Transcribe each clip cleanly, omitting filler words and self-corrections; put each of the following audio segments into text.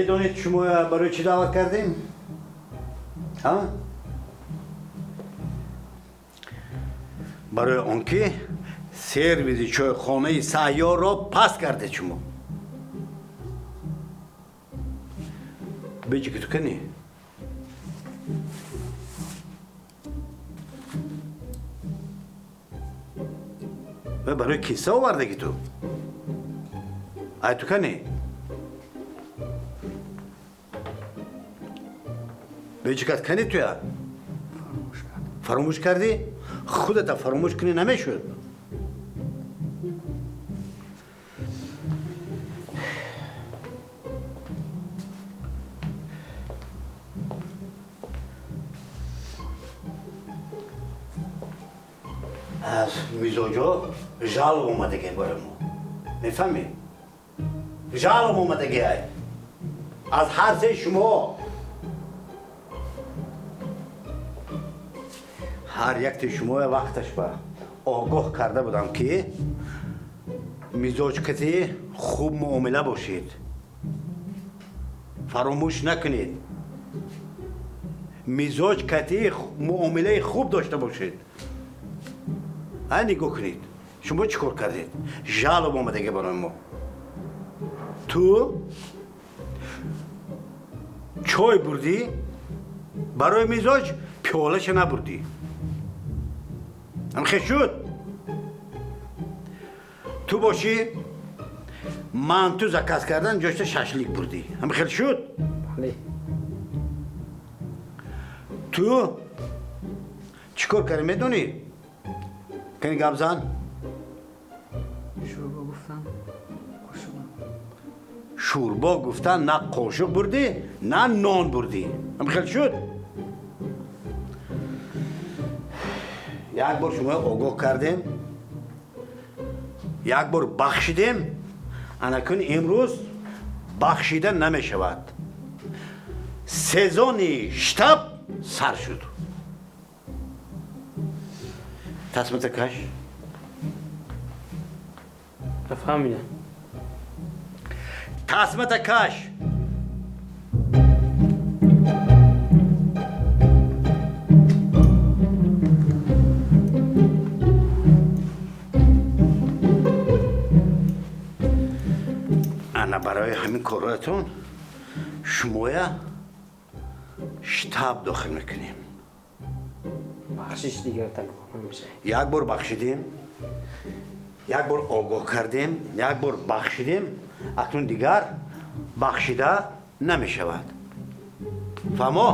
Медонед, шумо барои чӣ даъват кардем? Барои он ки сервизи чойхонаи сайёрро паст кардед шумо. Беҷи ки ту кани? Барои киса овардаги ту? Ай ту кани? Беҷикат кани туя? Фаромӯш кардӣ? Худата фаромӯш кунӣ намешуд. Аз мизоҷо жалоб омадагӣ барои мо. Мефаҳмӣ? Жалоб омадагӣ ай. Аз ҳар сеи шумо. Ҳар якти шумо вақташ ба огоҳ карда будам, ки мизоҷкати хуб муомила бошед. Фаромӯш накунед. Мизоҷкати муомилаи хуб дошта бошед. Ай нигоҳ кунед. Шумо чӣ кор кардед? Жалоб омадагӣ барои мо. Ту чой бурдӣ, барои мизоҷ пиёлаша набурдӣ. Ҳамхел шуд? Ту бошӣ манту заказ кардан ҷошта шашлик бурдӣ. Ҳамхел шуд? Бале. Ту чӣ кор кардӣ медонӣ? Кани гап зан? Шӯрбо гуфтан, қошуқ. Шӯрбо гуфтан на қошуқ бурдӣ, на нон бурдӣ. Ҳамхел шуд? Як бор шумо огоҳ кардем, як бор бахшидем, анакун имрӯз бахшида намешавад. Сезони штаб сар шуд. Тасмата каш. Нафаҳмидам. Тасмата каш. Ана барои ҳамин коротон шумоя штаб дохил мекунем. Бахшиш дигар такрор намешавад. Як бор бахшидем, як бор огоҳ кардем, як бор бахшидем, акнун дигар бахшида намешавад. Фаҳмо?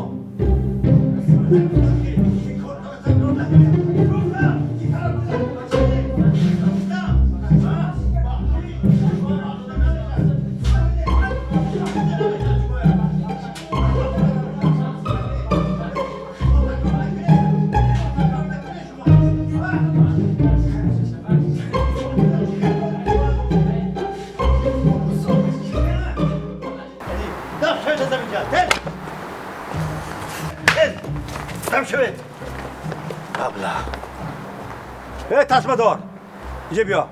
Тасмадор, инҷа биё.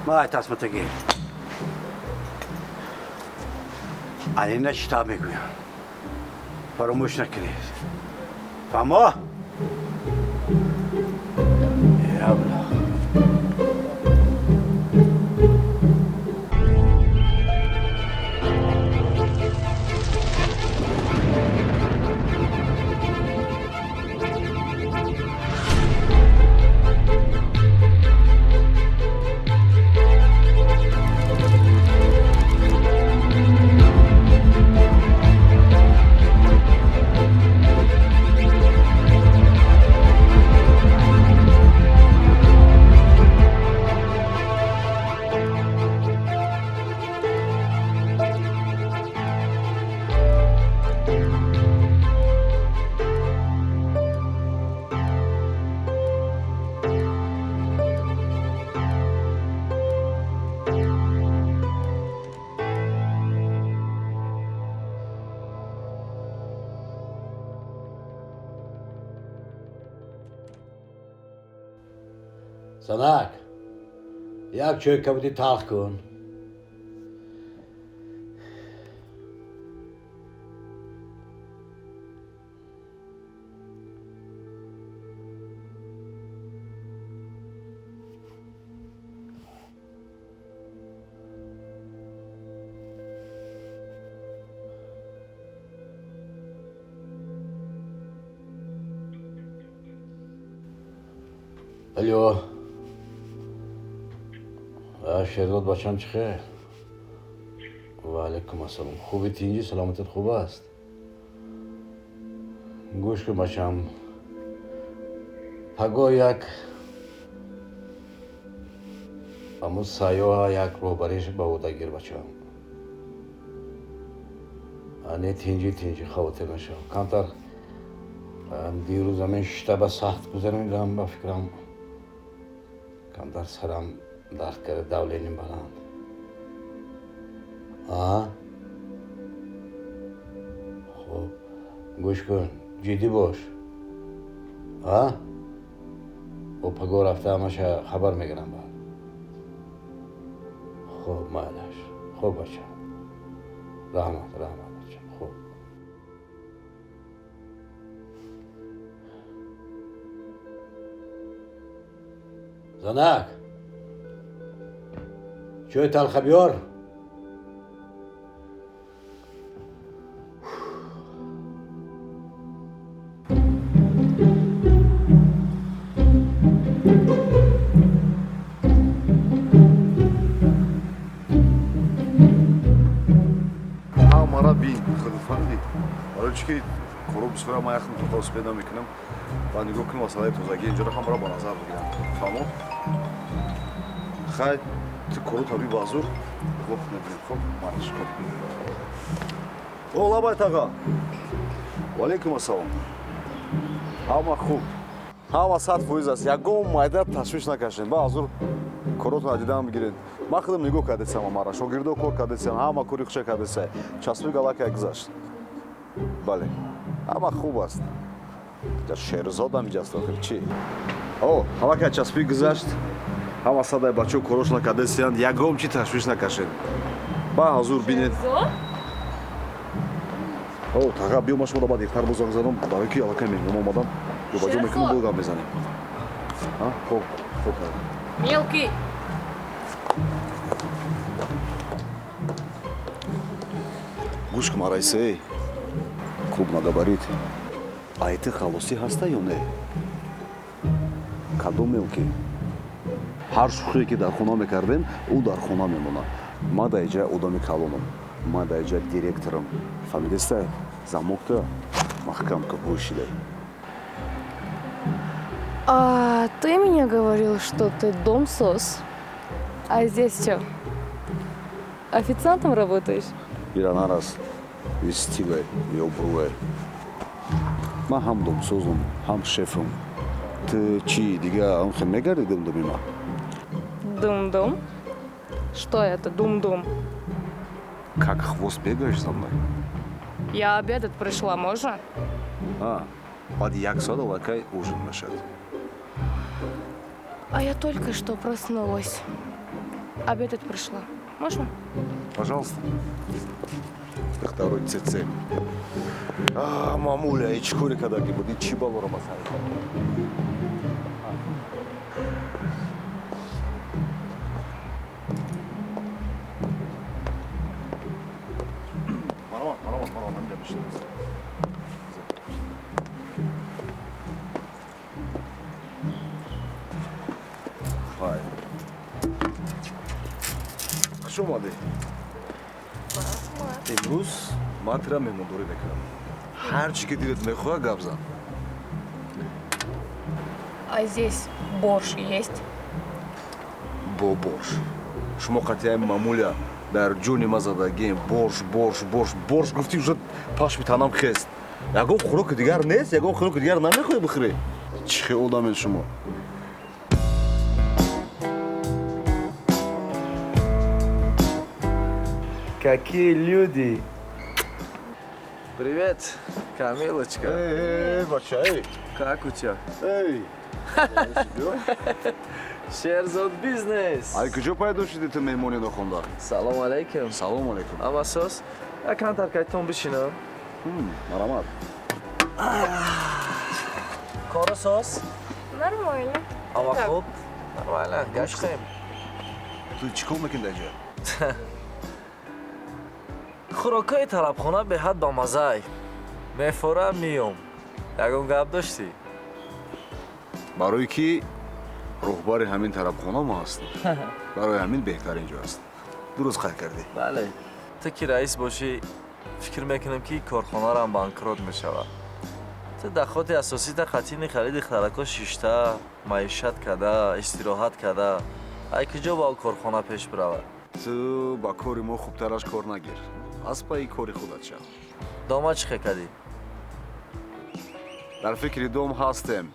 Май тасмата гир. Алина штаб мегӯям. Фаромӯш накунед. Фаҳмо? Ябла. Занак, як чой кабуди талх кун. Алло. Шерзод бачам, чӣ хел? Ва алайкум ассалом. Хуби, тинҷӣ, саломатат хуб аст? Гӯш кун, бачам. Паго як аму сайёҳа як роҳбариш ба ӯ гир, бачам. Не, тинҷӣ, тинҷӣ, хавотир нашав. Камтар дирӯз ҳамин штаба сахт гузаронидам, ба фикрам, камтар сарам дард карда, давление баланд. А? Хуб, гӯш кун, ҷиддӣ бош. А? Бо паго рафта ҳамаша хабар мегирам баъд. Хуб, майлаш. Хуб, бачам. Раҳмат, раҳмат, бачам. Хуб. Занак, чой талха биёр. Ҳамара бин, худат фаҳмидӣ, барои чӣ ки коро бисёра ман яхм тоқа успед намекунам ва нигоҳ кунам, масъалаи тозагӣ инҷоро ҳамара ба назар бигирам. Фаҳмо? Хай, ту коро таби базур хуб мебинем. Хуб, манаш хуб. О, лабай таға. Ваалайкум ассалом. Ҳама хуб, ҳама 100% аст, ягон майда ташвиш накашед. Ба ҳазур коротон дидам бигиред. Ман худам нигоҳ кардесам, ҳамара шогирдо кор кардесам, ҳама кори хуша кардеса. Часпи галакая гузашт. Бале, ҳама хуб аст. Шерзодам иҷаст охир чӣ? О, ҳалакай часпи гузашт, ҳама садай бачаҳо корошона кардесиянд, ягон чӣ ташвиш накашед. Ба ҳазур бинед. О, таға, биё, ман шуморо баъд дертар боз занг задам, барои ки аллакай меҳмон омадам. Ҷобаҷо мекунем, бо гап мезанем. Хуб, хуб. Мелкий. Гӯш кун, Раисей, крупногабарит. Ай ты халосӣ ҳаста ё не? Кадом мелкий? Ҳар шӯхие ки дар хона мекардем, ӯ дар хона мемонад. Ман дар иҷа одами калонам, ман дар иҷа директорам. Фаҳмидестай? Замокта маҳкам ка пӯшидай. А ты мне говорил, что ты домсос. А здесь что? Официантом работаешь? Ира нарас истилай ёбрувай. Ман ҳам домсозам, ҳам шефам. Ту чӣ, дига он хел мегарди думдуми ман? Дум-дум? Что это, дум-дум? Как хвост бегаешь за мной? Я обедать пришла, можно? А, баъди як соат аллакай ужин мешавад. А я только что проснулась. Обедать пришла. Можно? Пожалуйста. Духтарои цеце. А, мамуля, и чӣ коре кардаги буд? И чӣ балоро ба сар? Марҳамат, марҳамат, марҳамат, ҳаминҷа бишинед. Хай. Хуш омадед. Имрӯз ман тира меҳмондорӣ мекунам. Ҳар чӣ ки дилат мехоҳад, гап зан. А здесь борщ есть? Бо борщ. Шумо қатъиян мамуля дар ҷони ма задагием. Борщ, борщ, борщ, борщ гуфтӣ, уже пашми танам хест. Ягон хӯроки дигар нест, ягон хӯроки дигар намехоҳӣ бихӯрӣ? Чӣ хел одамед шумо? Какие люди! Привет, Камилочка. Эй, эй, бача, эй. Как у тебя? Эй. Шерзод бизнес. Ай, куҷо пайдо шудӣ ту меҳмони нохонда? Салом алейкум. Салом алейкум. Ама сос, якам таркайтон бишинам. Марҳамат. Коро сос? Нормально. Ама хуб? Нормально, гаштем. Ту чӣ кор мекунӣ дар ҷо? Хӯрокҳои талабхона беҳад бамаззай. Мефорам, миём. Ягон гап доштӣ? Барои ки Роҳбари ҳамин тарабхона мо ҳастем. Барои ҳамин беҳтарин ҷо аст. Дуруст қайд кардӣ. Бале. Ту ки раис бошӣ, фикр мекунам ки корхонарам банкрот мешавад. Ту дахоти асосита қатини хариди харако шишта, маишат карда, истироҳат карда. Ай куҷо ба корхона пеш биравад? Ту ба кори мо хубтараш кор нагир. Аз пайи кори худат шав. Дома чӣ хел кардӣ? Дар фикри дом ҳастем.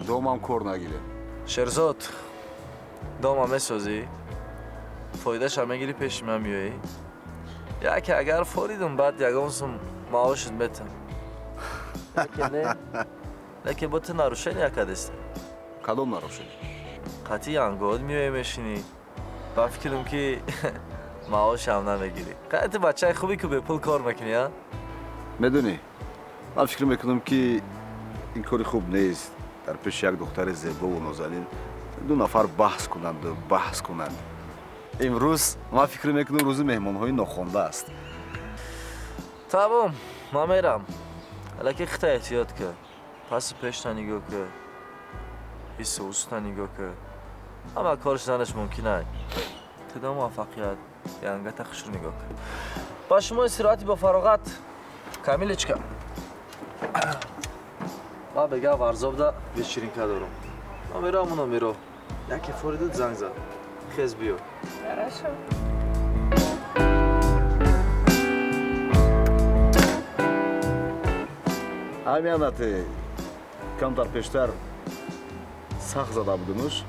Домам кор нагирем. Шерзод, дома месозӣ? Фоидаша мегирӣ, пеши ман меоӣ? Яке агар форидум, баъд ягон сум маошат метам. Лекин не, лекин бо ту нарушение кардест. Кадом нарушение? Қатъи ангоҳот меоӣ мешинӣ. Ба фикрам ки маошам намегирӣ. Қай ту бачаи хубе ки бепул кор мекунӣ, а? Медонӣ, ман фикр мекунам ки ин кори хуб нест. Дар пеши як духтари зебову нозанин ду нафар баҳс кунанду баҳс кунанд. Имрӯз ман фикр мекунам рӯзи меҳмонҳои нохонда аст. Тамом, ман мерам. Лекин хита эҳтиёт кун. Пасу пешта нигоҳ кун. Ҳиссу уста нигоҳ кун. Ҳама кор шуданаш мумкин ай. Туда муваффақият, янгата хушрӯ нигоҳ кун. Ба шумо истироҳати бо фароғат. Камилечка. Ман бега Варзобда вечеринка дорам. Ман меравам, уно меро. Яке форидат занг зад. Хез биё. Хорошо. Ҳамианате камтар пештар сахт зада будумуш,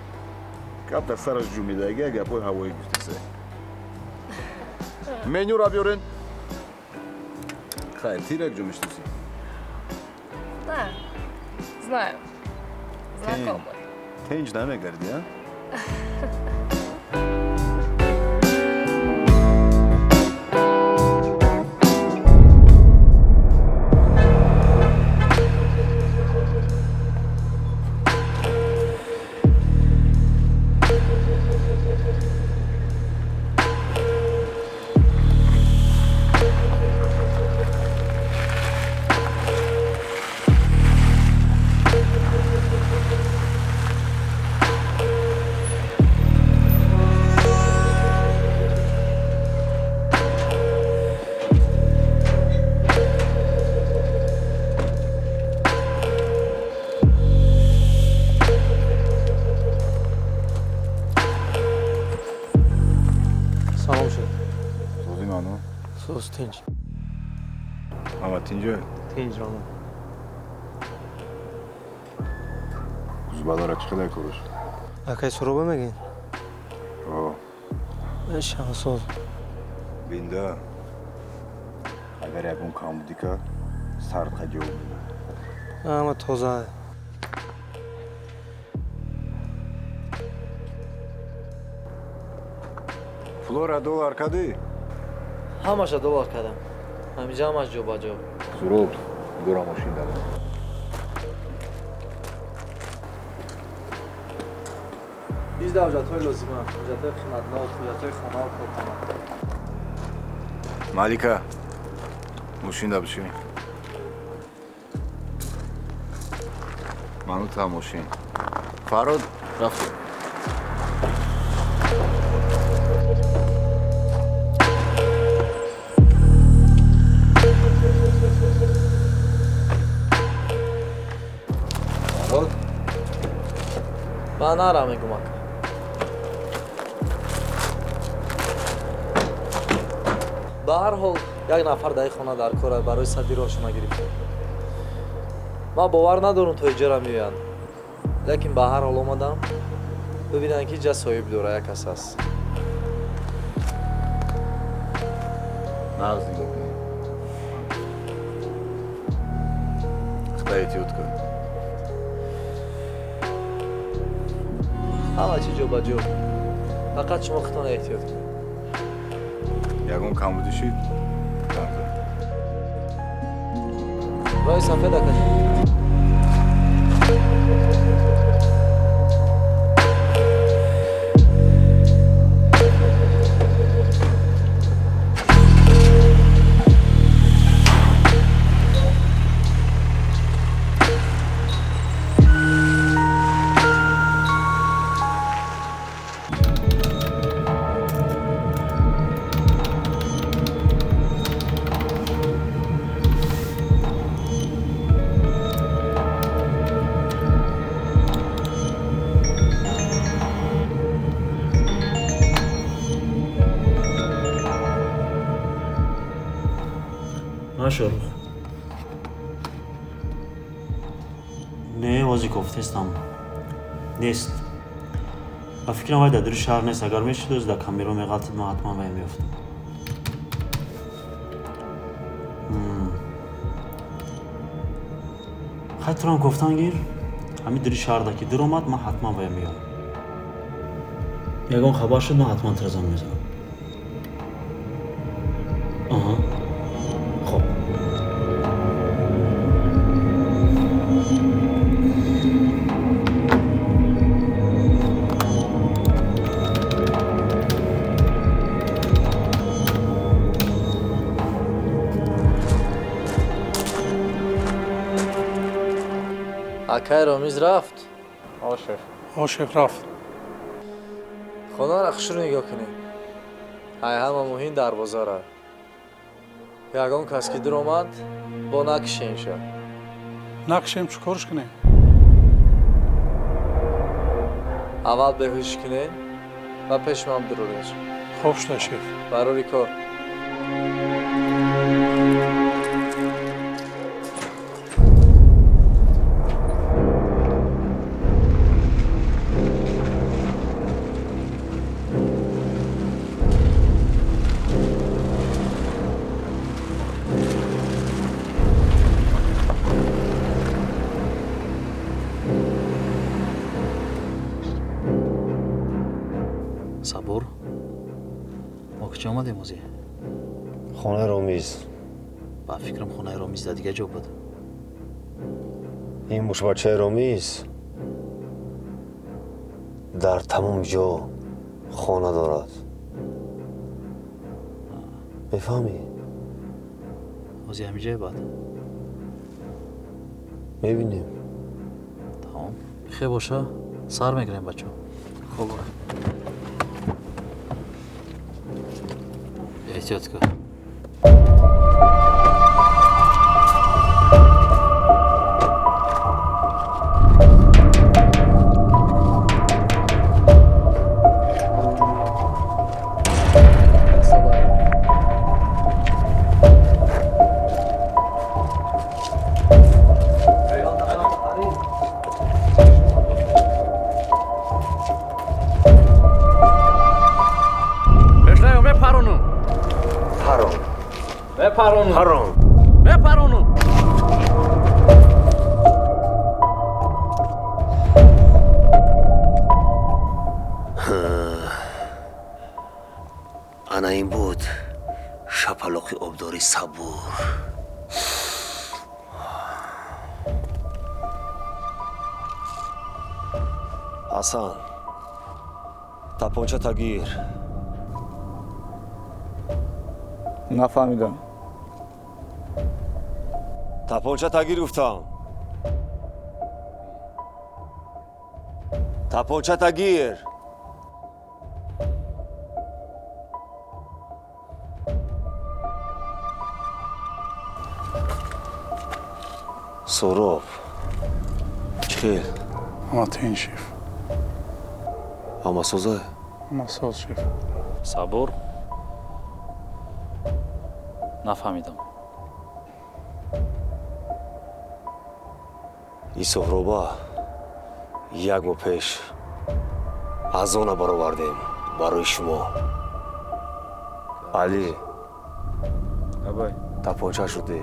камтар сараш ҷумидага гапҳои ҳавоӣ гуфтасе. Менюра биёрен. Хайр, тир як ҷо мешиносӣ? Да, знаю. Знакомый. Тенҷ намегардӣ, а? Салом шуд. Сӯзи ману? Сӯз тинҷ. Ҳама тинҷа? Тинҷ роно. Узбалара чӣ қадар кораш? Акай суроба мегин? О. Шансоз. Бинда, агар ягон камбудӣ кард, сардқа ҷавоб медад. Ҳама тоза. Флора доллар кардӣ? Ҳамаша доллар кардам. Ҳамиҷа ҳамаш ҷо ба ҷо. Суроб, гура мошин дадам. Ҳиҷ ҳуҷҷатҳои лозима, ҳуҷҷатҳои қиматнок, ҳуҷҷатҳои хонаву корхона. Малика, мошин да бишин. Ману та мошин. Фарод, рафтем. Фарод? Ман нарам мегум ака. Ба ҳар ҳол як нафар дар ин хона дар кор барои садди роҳшона гирифтем. Ман бовар надорам то иҷора меоянд. Лекин ба ҳар ҳол омадам бибинанд ки ҷа соҳиб дора як кас аст. Нағз нигоҳ кунед. Худо эҳтиёт кун. Ҳама чиз ҷо ба ҷо. Фақат шумо худтон эҳтиёт кунед. Ягон камбудӣ шид? Занг зан. Роҳи сафед акаҷон. Шорух. Не, ҳозир кофтестам. Нест. Ба фикрам, вай дар дури шаҳр нест. Агар мешуд, оз дар камеро меғалтид, ман ҳатман вай меёфтам. Хай, турам кофтан гир. Ҳамин дури шаҳрда ки дур омад, ман ҳатман вай меём. Ягон хабар шуд, ман ҳатман тура занг мезанам. Аҳа. Хоб. Акай Ромиз рафт? О, шеф. О, шеф, рафт. Хонаро хушрӯ нигоҳ кунед. Ай ҳама муҳим дарвозара. Ягон кас ки дуромад, бо накишем ша. Накишем, чӣ корш кунем? Аввал беҳуш кунед ва пеши ман дуроред. Хоб шуда, шеф. Барори кор. Сабур, мо куҷо омадем озӣ? Хонаи Ромиз. Ба фикрам, хонаи Ромиз дар дигар ҷо буд. Ин мушбачаи Ромиз дар тамом ҷо хона дорад. Мефаҳмӣ? Ози ҳамиҷае баъд? Мебинем. Тамом. Бихер боша, сар мегирем, бачо. Хоб. Эҳтиёт кун. Парон. Мепаронум. Ана ин буд шапалоқи обдори Сабур. Ҳасан, тапонча тагир. Нафаҳмидам. Тапонча тагир гуфтам. Тапонча тагир. Суроб. Чӣ хел? Ҳама тин, шеф. Ҳама соза? Ҳама соз, шеф. Сабур, нафаҳмидам. Ин Соҳроба як моҳ пеш азона баровардем барои шумо. Али. Абай. Тапонча шудӣ.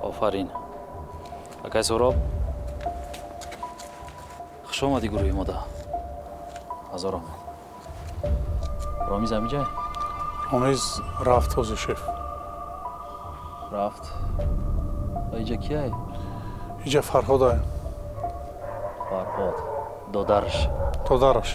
Офарин. Акай Суҳроб, хуш омадӣ гурӯҳи мода. Ҳазор омад. Ромиз ҳамиҷай? Ромиз рафт ҳозир, шеф. Рафт. Ва иҷа кияй? Иҷа Фарҳодай. Фарҳод. Додараш. Додараш.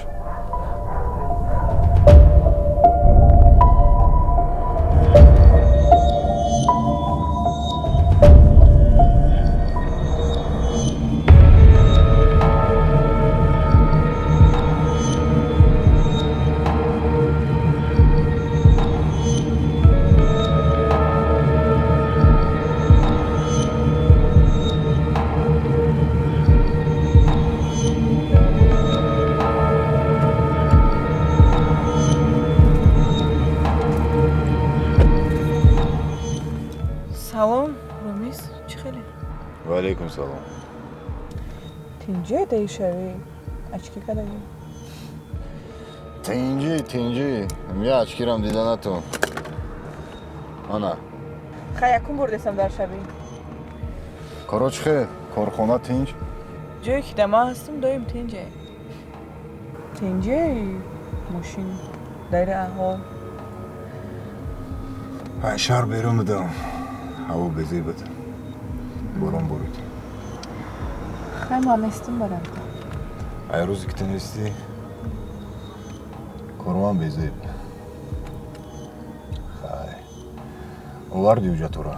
Алейкум салом. Тинҷе даишавӣ? Очки кадагӣ? Тинҷи, тинҷи. Я очкирам дида натун. Ана. Хай якум бурдесам дар шабӣ. Коро чӣ хел? Корхона тинҷ? Ҷое ки да ман ҳастам доим тинҷе. Тинҷе мошин дайра аҳвол. Ай шаҳр берун будам. Ҳаво безеб буд. Борон борид. Хай ман нестам барам. Ай рӯзе ки ту нестӣ, корван безеб. Хай. Оварди ҳуҷҷатура.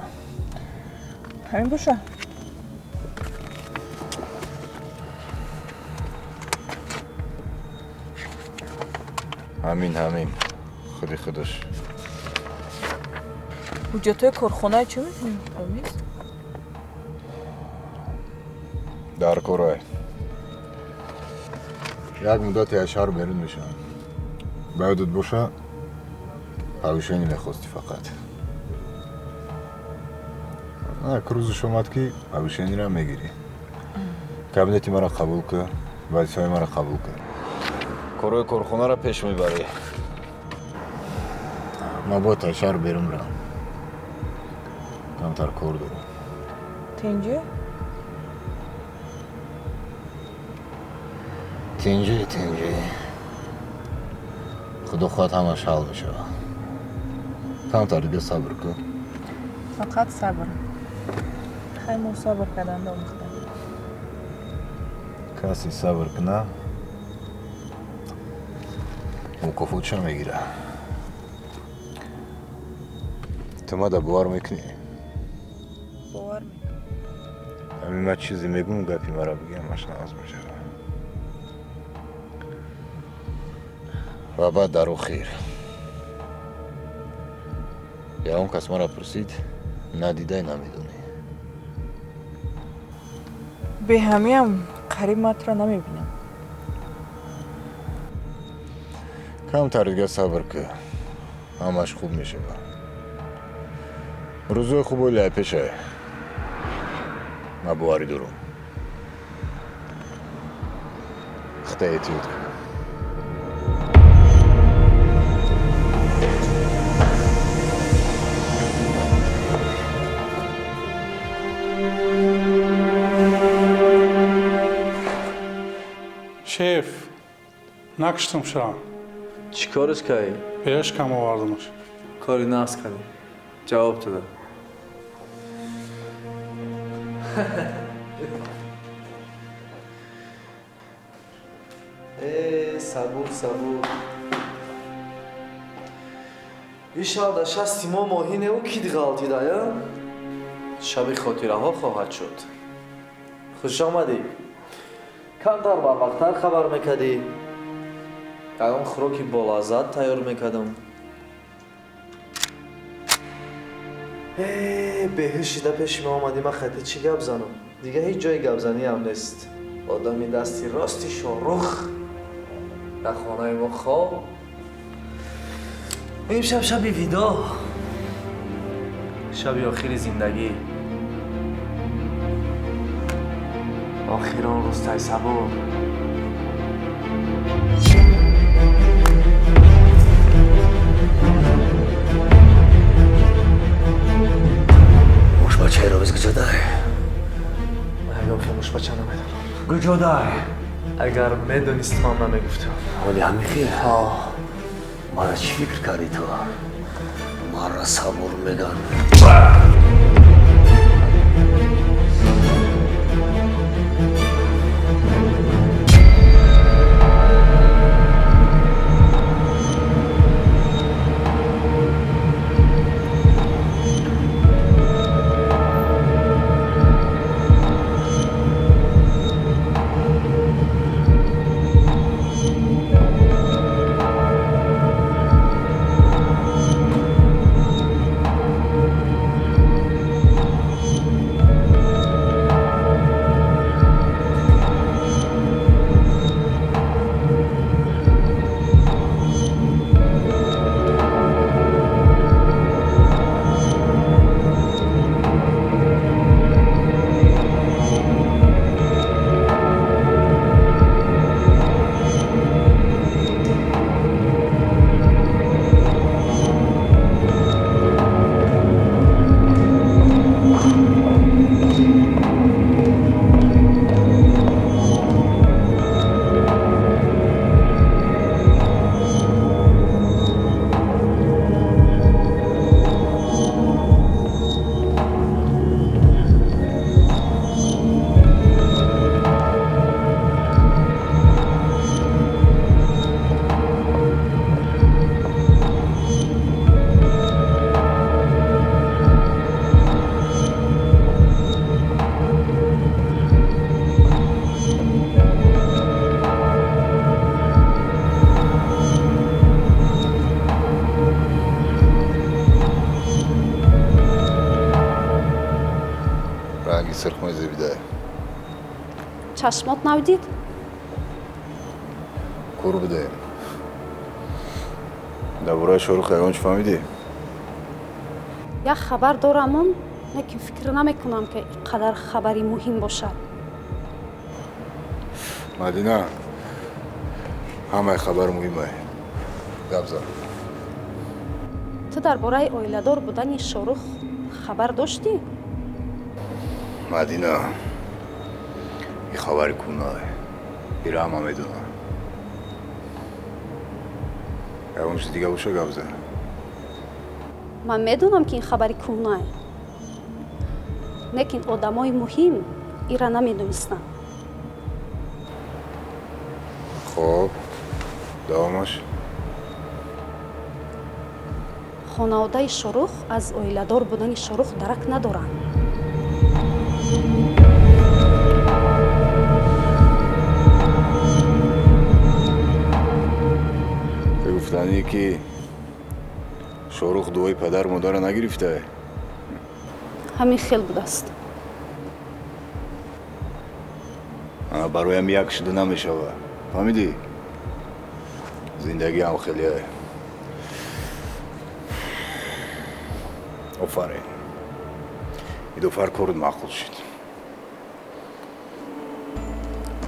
Ҳамин боша. Ҳамин, ҳамин. Худи худаш. Ҳуҷҷатҳои корхонаи чӣ мекунӣ, Ромиз? Дар корай. Як муддате аз шаҳр берун мешавам. Ба ёдат боша, повышение мехости фақат. Як рӯзаш омад ки повышениеро мегирӣ. Кабинети маро қабул кун, вазифаи маро қабул кун. Корҳои корхонаро пеш мебарӣ. Ман бояд аз шаҳр берун равам. Камтар кор дорам. Тинҷе? Тинҷе, тинҷе. Худо хоҳад ҳамаш ҳал мешавад. Камтар дига сабр кун. Фақат сабр. Хай мо сабр кардан омӯхтем. Касе сабр куна, мукофотша мегирад. Ту мада бовар мекунӣ? Бовар мекунам. Ҳамин ман чизе мегӯм, гапи маро бигӣ, ҳамаш нағз мешавад. Ва баъд дар охир ягон кас маро пурсид, надидай намедонӣ. Беҳамиам қариб ман туро намебинам. Камтар дига сабр кун, ҳамаш хуб мешавад. Рӯзои хуб оли айпешай. Ман боварӣ дорам. Хита эҳтиёт кун. Шеф, накуштам шура. Чӣ кораш кардӣ? Беаш кам овардамаш. Кори нағз кардӣ. Ҷавоб додам. Э, сабур, сабур. Ишал дар шасти мо моҳӣ неу кид ғалтида, я? Шаби хотираҳо хоҳад шуд. Хуш омадӣ. Камтар барвақттар хабар мекардӣ. Ягон хӯроки болаззат тайёр мекардам. Э, беҳуш шида пеши ма омадӣ, ман хати чӣ гап занам? Дига ҳеҷ ҷои гапзаниам нест. Одами дасти рости Шоҳрух дар хонаи мо хоб. Имшаб шаби видо, шаби охири зиндагӣ. Охир он рӯз тайсабур. Мушбачаи Ромиз куҷодай? Ман ягон хел мушбача намедонам. Куҷодай? Агар медонистам, ҳам намегуфтам. Ҳоли ҳамин хел? Ҳо. Мара чӣ фикр кардӣ ту? Мара сабур меган. Чашмот нав дид? Кур будаем. Дар бораи Шорух ягон чӣ фаҳмидӣ? Як хабар дорамон, лекин фикр намекунам, ки ин қадар хабари муҳим бошад. Мадина, ҳамаи хабар муҳимае. Гап зан. Ту дар бораи оиладор будани Шорух хабар доштӣ? Мадина, ин хабари кӯнае, ира ҳама медонанд. Ягон чиз дига боша, гап зан. Ман медонам, ки ин хабари кӯҳнае, лекин одамои муҳим ира намедонистанд. Хоб, давомаш? Хонаводаи Шорух аз оиладор будани Шорух дарак надоранд. Ту гуфтанӣ, ки Шорух дуои падару модарро нагирифтае? Ҳамин хел будааст. Ана бароям як шуда намешава, фаҳмидӣ? Зиндагиам хеле. Офарин, идофар, корут маъқул шуд.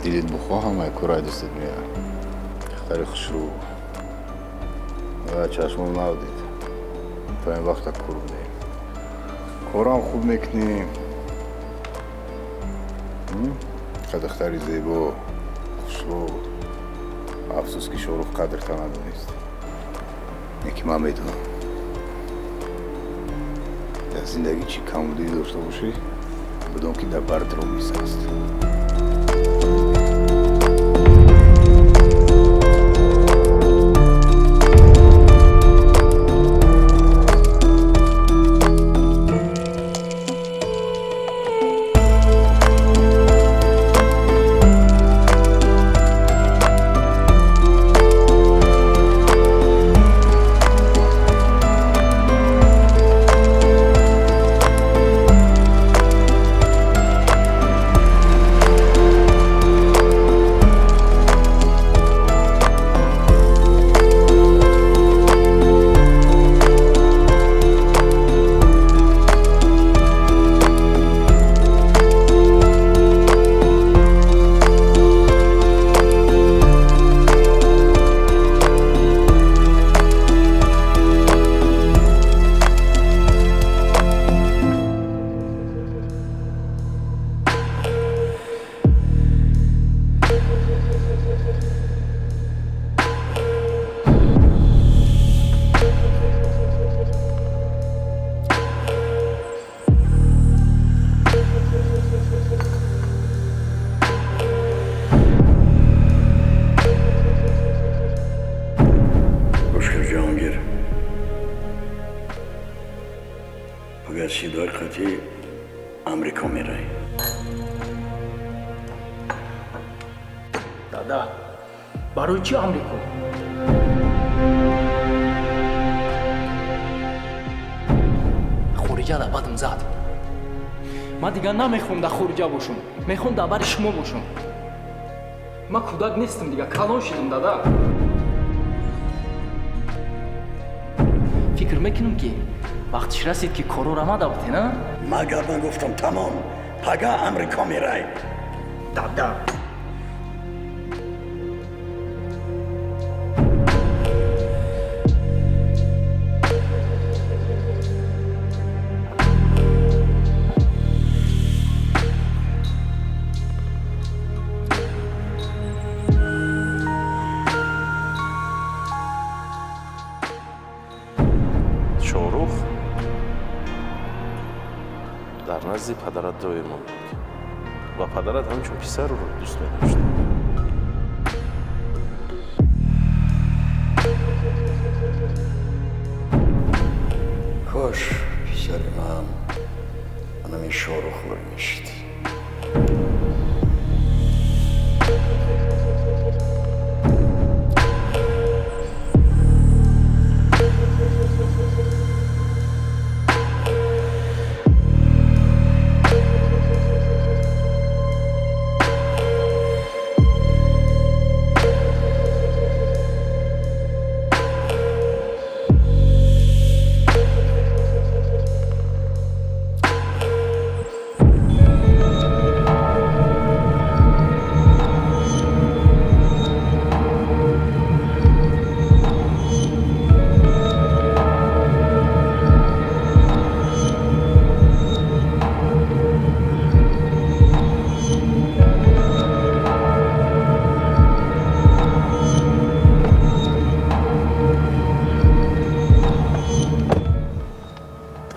Дилит бухо, ҳамаи кораи дастат меяд. Духтари хушрӯ ва чашмом нав дид. То ин вақта кур будем. Корам хуб мекунӣ. Духтари зебо, хушрӯ. Афсӯс, ки Шорух қадрта надонист. Неки ман медонам, дар зиндагӣ чӣ камбудӣ дошта бошӣ, бидон, ки дар бард ромис аст. Сидои қатъи Амрико меравӣ. Дада, барои чӣ Амрико? Хориҷа дар бадам зад. Ман дигар намехоҳам дар хориҷа бошам, мехоҳам дар бари шумо бошам. Ман кӯдак нестам дигар, калон шидам, дада. Фикр мекунам, ки вақтиш расид, ки корора мада бутен, а? Магар ман гуфтам тамом, пага Амрико мерай. Дада. Шорух дар назди падарат доимо буд ва падарат ҳамчун писар ӯро дӯст медошт. Кош писари ман анами Шорух мешид.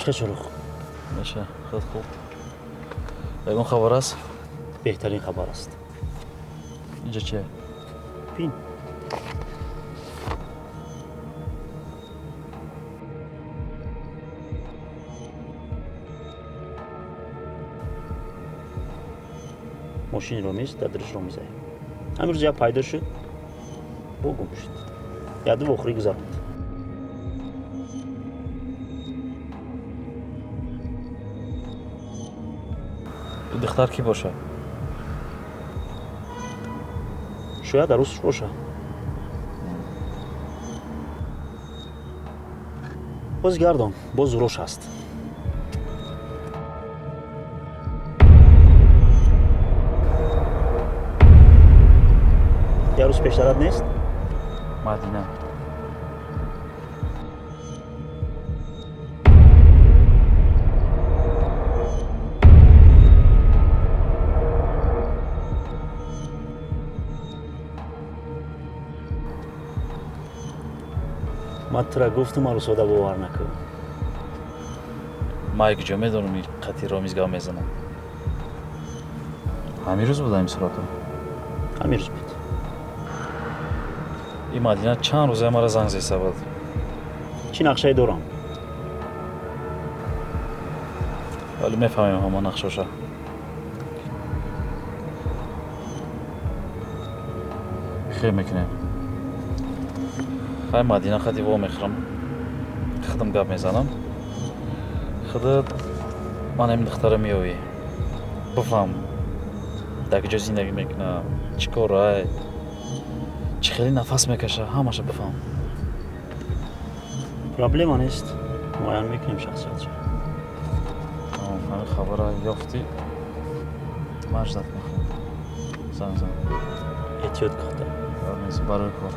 Чӣ шурух? Меша, хеле хуб. Ягон хабар аст? Беҳтарин хабар аст. Инҷа чие? Бин. Мошини Ромиз дар дариш Ромизае. Ҳамин рӯз як пайдо шуд, бо гум шуд. Якду вохӯрӣ гузаронд. Духтар кӣ бошад? Шояд арӯсш бошад. Боз гардон, боз зурош ҳаст. Як рӯз пештарат нест? Мадина. Ман тура гуфтум, арӯсода бовар накун. Ман куҷо медонам, ин қати Ромиз гап мезанам. Ҳамин рӯз буд ҳамин суратҳо? Ҳамин рӯз буд. Ин Мадина чанд рӯза мара занг зеста буд. Чӣ нақшае дорам? Вале мефаҳмем ҳама нақшоша. Хел мекунем. Хай Мадина қати во мехӯрам. Худам гап мезанам. Худат ман ҳамин духтара меёвӣ. Бифаҳм дар куҷо зиндагӣ мекунад, чӣ корай, чӣ хеле нафас мекаша, ҳамаша бифаҳм. Проблема нест. Муайян мекунем шахсиятша. Ҳамин хабара ёфтӣ, ман ждат мекунам. Занг зан. Эҳтиёт кухта. Барои кор.